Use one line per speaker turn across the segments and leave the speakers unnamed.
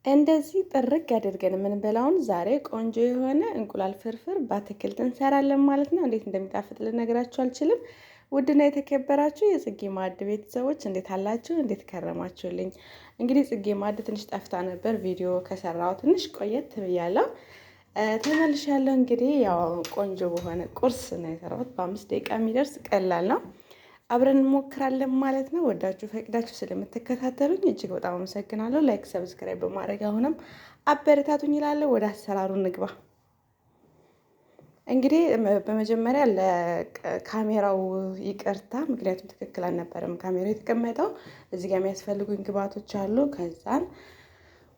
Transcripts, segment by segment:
እንደዚህ ጥርግ አድርገን የምንበላውን ዛሬ ቆንጆ የሆነ እንቁላል ፍርፍር በአትክልት እንሰራለን ማለት ነው። እንዴት እንደሚጣፍጥ ልነግራችሁ አልችልም። ውድና የተከበራችሁ የጽጌ ማዕድ ቤተሰቦች እንዴት አላችሁ? እንዴት ከረማችሁልኝ? እንግዲህ ጽጌ ማዕድ ትንሽ ጠፍታ ነበር። ቪዲዮ ከሰራው ትንሽ ቆየት ብያለሁ። ተመልሻለሁ። እንግዲህ ያው ቆንጆ በሆነ ቁርስ ነው የሰራሁት። በ5 ደቂቃ የሚደርስ ቀላል ነው። አብረን እንሞክራለን ማለት ነው። ወዳችሁ ፈቅዳችሁ ስለምትከታተሉኝ እጅግ በጣም አመሰግናለሁ። Like፣ subscribe በማድረግ አሁንም አበረታቱኝ እላለሁ። ወደ አሰራሩ እንግባ። እንግዲህ በመጀመሪያ ለካሜራው ይቅርታ፣ ምክንያቱም ትክክል አልነበረም ካሜራው የተቀመጠው። እዚህ ጋር የሚያስፈልጉኝ ግብአቶች አሉ። ከዛን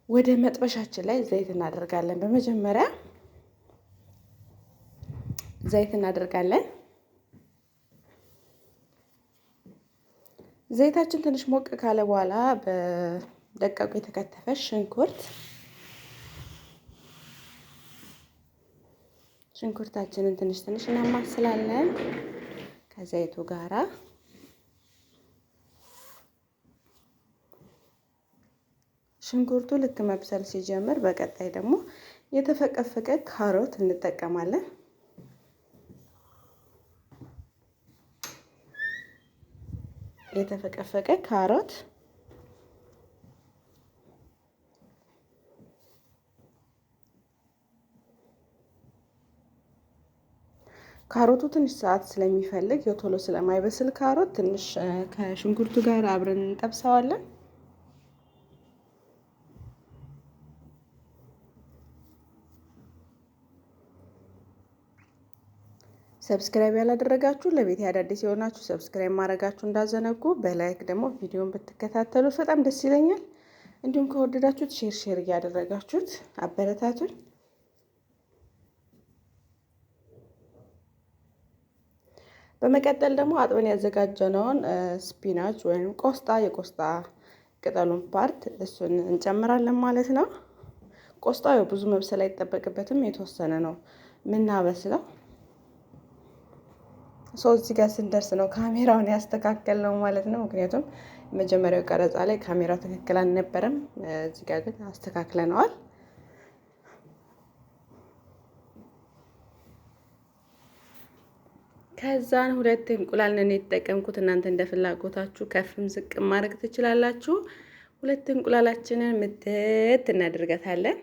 ወደ መጥበሻችን ላይ ዘይት እናደርጋለን። በመጀመሪያ ዘይት እናደርጋለን። ዘይታችን ትንሽ ሞቅ ካለ በኋላ በደቃቁ የተከተፈ ሽንኩርት፣ ሽንኩርታችንን ትንሽ ትንሽ እናማስላለን ከዘይቱ ጋራ። ሽንኩርቱ ልክ መብሰል ሲጀምር በቀጣይ ደግሞ የተፈቀፈቀ ካሮት እንጠቀማለን። የተፈቀፈቀ ካሮት፣ ካሮቱ ትንሽ ሰዓት ስለሚፈልግ የቶሎ ስለማይበስል ካሮት ትንሽ ከሽንኩርቱ ጋር አብረን እንጠብሰዋለን። Subscribe ያላደረጋችሁ፣ ለቤት አዳዲስ የሆናችሁ subscribe ማድረጋችሁ እንዳትዘነጉ። በ like ደግሞ ቪዲዮን ብትከታተሉት በጣም ደስ ይለኛል። እንዲሁም ከወደዳችሁት share share እያደረጋችሁት አበረታቱኝ። በመቀጠል ደግሞ አጥበን ያዘጋጀነውን spinach ወይም ቆስጣ፣ የቆስጣ ቅጠሉን part እሱን እንጨምራለን ማለት ነው። ቆስጣው ያው ብዙ መብሰል አይጠበቅበትም፣ የተወሰነ ነው የምናበስለው። So እዚህ ጋር ስንደርስ ነው ካሜራውን ያስተካከልነው ማለት ነው። ምክንያቱም መጀመሪያው ቀረጻ ላይ ካሜራው ትክክል አልነበረም። እዚህ ጋር ግን አስተካክለነዋል። ከዛን ሁለት እንቁላል ነው የተጠቀምኩት። እናንተ እንደ ፍላጎታችሁ ከፍም ዝቅ ማድረግ ትችላላችሁ። ሁለት እንቁላላችንን ምትት እናደርጋታለን።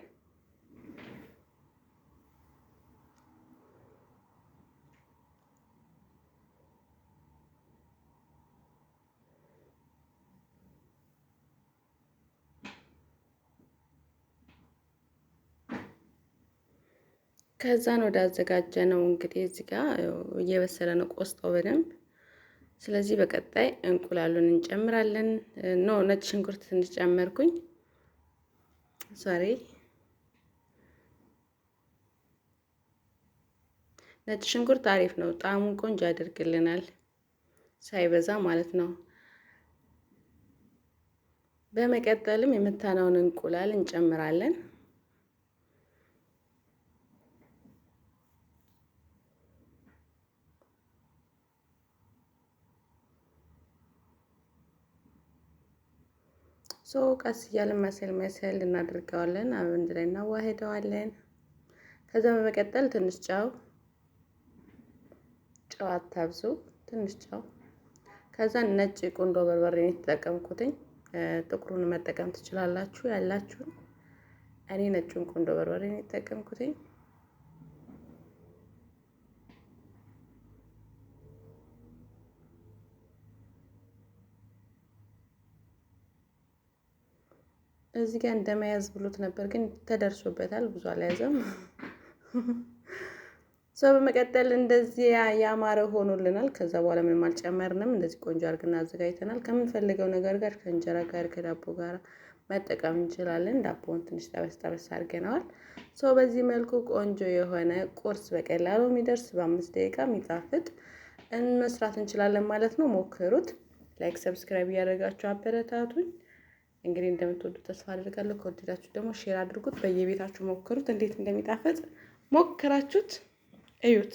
ከዛን ወደ አዘጋጀነው እንግዲህ እዚህ ጋር እየበሰለ ነው ቆስጣው በደንብ። ስለዚህ በቀጣይ እንቁላሉን እንጨምራለን። No፣ ነጭ ሽንኩርት ትንሽ ጨመርኩኝ። Sorry፣ ነጭ ሽንኩርት አሪፍ ነው፣ ጣዕሙን ቆንጆ ያደርግልናል፣ ሳይበዛ ማለት ነው። በመቀጠልም የመታነውን እንቁላል እንጨምራለን። So ቀስ እያለን መሰል መሰል እናደርገዋለን። አንድ ላይ እናዋህደዋለን። ከዛ በመቀጠል ትንሽ ጨው፣ ጨው አታብዙ፣ ትንሽ ጨው። ከዛ ነጭ ቁንዶ በርበሬ ነው የተጠቀምኩትኝ። ጥቁሩን መጠቀም ትችላላችሁ ያላችሁን። እኔ ነጩን ቁንዶ በርበሬ ነው የተጠቀምኩትኝ። እዚህ ጋር እንደመያዝ ብሎት ነበር፣ ግን ተደርሶበታል። ብዙ አልያዘም። So በመቀጠል እንደዚህ ያማረ ሆኖልናል። ከዛ በኋላ ምንም አልጨመርንም። እንደዚህ ቆንጆ አድርገን አዘጋጅተናል። ከምንፈልገው ነገር ጋር ከእንጀራ ጋር ከዳቦ ጋር መጠቀም እንችላለን። ዳቦውን ትንሽ ጠበስ ጠበስ አድርገነዋል። So በዚህ መልኩ ቆንጆ የሆነ ቁርስ በቀላሉ የሚደርስ፣ በ5 ደቂቃ የሚጣፍጥ መስራት እንችላለን ማለት ነው። ሞክሩት። Like፣ subscribe እያደረጋችሁ አበረታቱኝ። እንግዲህ እንደምትወዱት ተስፋ አድርጋለሁ። ከወደዳችሁ ደግሞ share አድርጉት። በየቤታችሁ ሞክሩት። እንዴት እንደሚጣፍጥ ሞክራችሁት እዩት።